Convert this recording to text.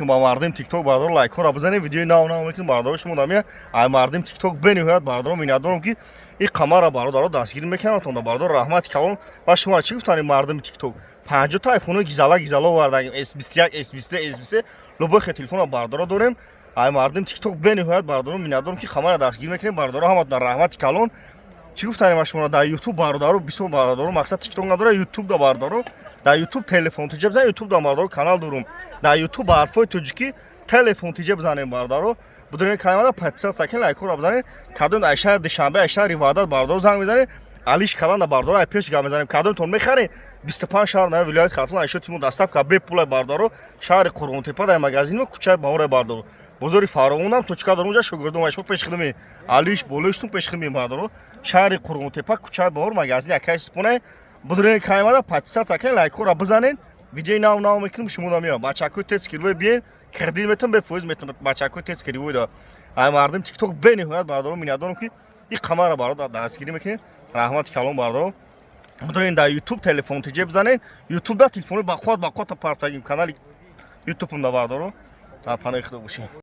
Ба мардим ТикТок, бародаро, лайкҳоро бизанед. Видеои нав нав мекунем, бародаро. Шумо дамия ай мардим ТикТок бениҳоят, бародаро, миннатдорам, ки ин қамара, бародаро, дастгирӣ мекунам. Бародаро, раҳмати калон. Ва шумо чӣ гуфтани? Мардими ТикТок 50 та айфонои гизала гизала овардагим, S21, S23, S23, любой хел телефона, бародаро, дорем. Ай мардим ТикТок бениҳоят, бародаро, миннатдорам, ки қамара дастгирӣ мекунем. Бародаро, ҳаматон раҳмати калон. Чӣ гуфтанем ма шумо? Дар Ютуб, бародаро, бисёр бародаро мақсад ТикТок надора. Ютуб да, бародаро, дар Ютуб Телефон тиҷа бизанем. Ютуб да, бародаро, канал дорум. Дар Ютуб ба ҳарфҳои тоҷикӣ Телефон тиҷа бизанем, бародаро. Будурен каналда подписаться кунед, лайкҳоро бизанед. Кадом ай шаҳри Душанбе, ай шаҳри Ваҳдат, бародаро, занг мезанед, алиш каланда, бародаро, ай пеш гап мезанем. Кадомтон мехаред, 25 шаҳр на вилояти Хатлон айшо тимо доставка бепула, бародаро. Шаҳри Қурғонтепа, дар магазини кӯчаи Баҳоре, бародаро, бозори Фаровонам точка дорум. Унҷа шогирдон айшо пеш хидме, алиш болоиштун пеш хидме, бародаро. Шаҳри Қурғонтепа, кӯчаи Баҳор, магазини акаи Сипонай. Будурен каймада подписаться кунед, лайкҳоро бизанед. Видеои нав нав мекунем, шумо да меоям. Бачакҳои ТЭЦ кривой биен, кредит метон, бефоиз метон. Бачакҳои ТЭЦ кривой да ай мардим ТикТок бениҳоят, бародаро, миннатдорам, ки ин қамара, бародар, дастгирӣ мекунед. Раҳмати калон, бародаро. Будурен дар Ютуб Телефон тиҷа бизанед. Ютуб да телефони бақувват бақуввата партагим канали Ютуб да, бародаро. Дар паноҳи Худо бошед.